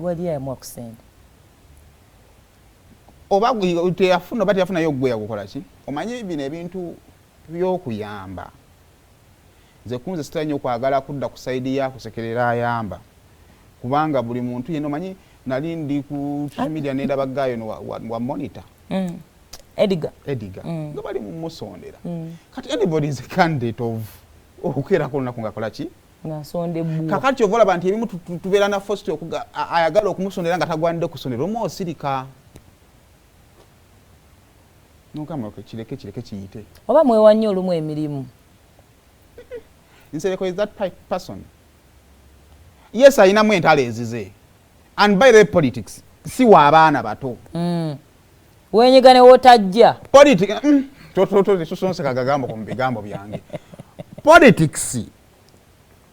Wali yamuwa ku sente? Oba teyafuna oba teyafunayo, gwe yagukola ki? Omanyi bino ebintu by'okuyamba, nze kunze sitera nnyo okwagala kudda ku side ya kusekerera ayamba, kubanga buli muntu yenna, omanyi nali ndi ku social media nendaba gayo no wa Monitor. Edgar. Edgar, nga bali mumusondera. Kati anybody is a candidate of okukeerako olunaku ngaakola ki? Ng'asonda ebbuwa. Kakati kyova olaba nti ebimu tubeera na forced ayagala okumusondera nga tagwanidde kusondera, omu osirika nogamba, "Okay, kireke, kireke kiyite." Oba mwewa nnyo olumu emirimu. Nsereko is that person. Yes, ayinamu entalo ezize, and by the way, politics si wa abaana bato. Wenyiga ne wotajja. Politics, tusonseka gagambo mu bigambo byange. Politics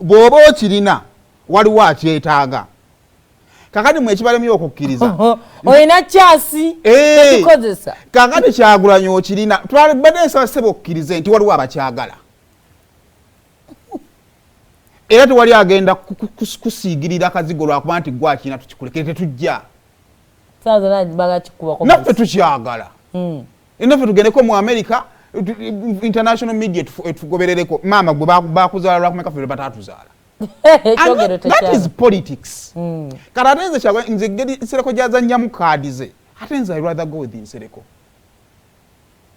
bw'oba okirina, waliwo akyetaaga. Kakati mwe ekibalemye okukkiriza Olina kyasi ekikozesa. Kakati Kyagulanyi okirina, twabadde nsaba ssebo okkirize nti waliwo abakyagala, era tewali agenda kusiigirira kazigo lwakuba nti gwakirina. Tukikulekere, tetujja. Saa zonna bagakikubako. Naffe tukyagala. Naffe tugendeko mu America, international media etugoberereko. Maama gwe bakuzaala lwakumeka, ffe batatuzaala? Ekyogero That is tekyaba. politics. Kati ate nze nze ngeri Nsereko gyazannyamu kaadi ze, ate nze I rather go with Nsereko,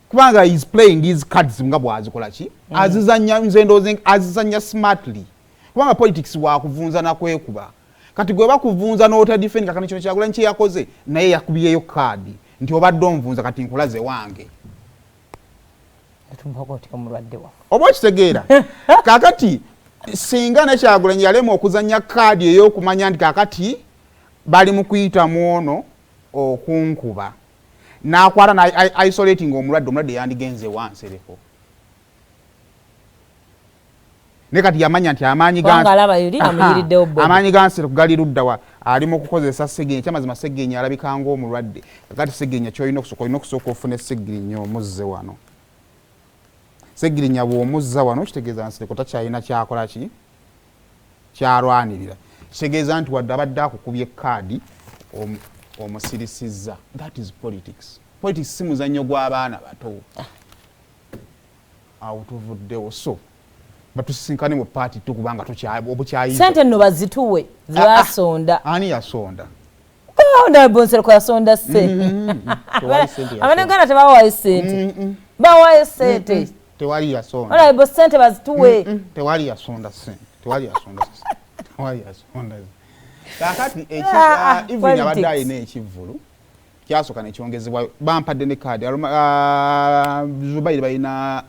kubanga is playing his cards nga bwazikola ki, azizanya. Nze ndowooza azizanya smartly, kubanga politics wakuvunza nakwekuba. Kati gwe bakuvunza n'ota defend. Kakati kino Kyagulanyi kyeyakoze, naye yakubyeyo kaadi nti obadde onvunza, kati nkulaze wange. Tumpaka otya omulwadde waffe? Oba okitegeera? Kakati singa ne Kyagulanyi yalema okuzanya kaadi ey'okumanya nti kakati bali mu kuyita mu ono okunkuba, n'akwata na isolating omulwadde, omulwadde yandigenze wansereko. Naye kati yamanya nti amaanyi Kubanga alaba yuli amuyiriddewo Bobi. Amaanyi ga Nsereko gali luddawa? Ali mu kukozesa Segenya. Kyamazima Segenya alabika ng'omulwadde. Kakati Segenya kyolina okusooka, olina okusooka ofune Segirinya omuzze wano. Segirinya bw'omuzza wano, kitegeeza Nsereko takyalina kyakola ki kyalwanirira. Kitegeeza nti wadde abadde akukubye kaadi, omusirisizza. That is politics. Politics si muzannyo gw'abaana bato. Awo tuvuddewo, so batusisinkane mu part two, kubanga obukyayizo. Sente nno bazituwe zebasonda. Ani yasonda? Nsereko yasonda sente. Tewali sente yasonda. Abanaganda tebawayo sente, bawayo sente. Tewali yasonda. Olabo sente bazituwe. Tewali yasonda sente, tewali yasonda sente, tewali yasonda. Kakati Evelyn abadde Politics. alina ekivvulu kyasooka nekyongezebwayo, bampadde ne kaadi. Zubairi balina.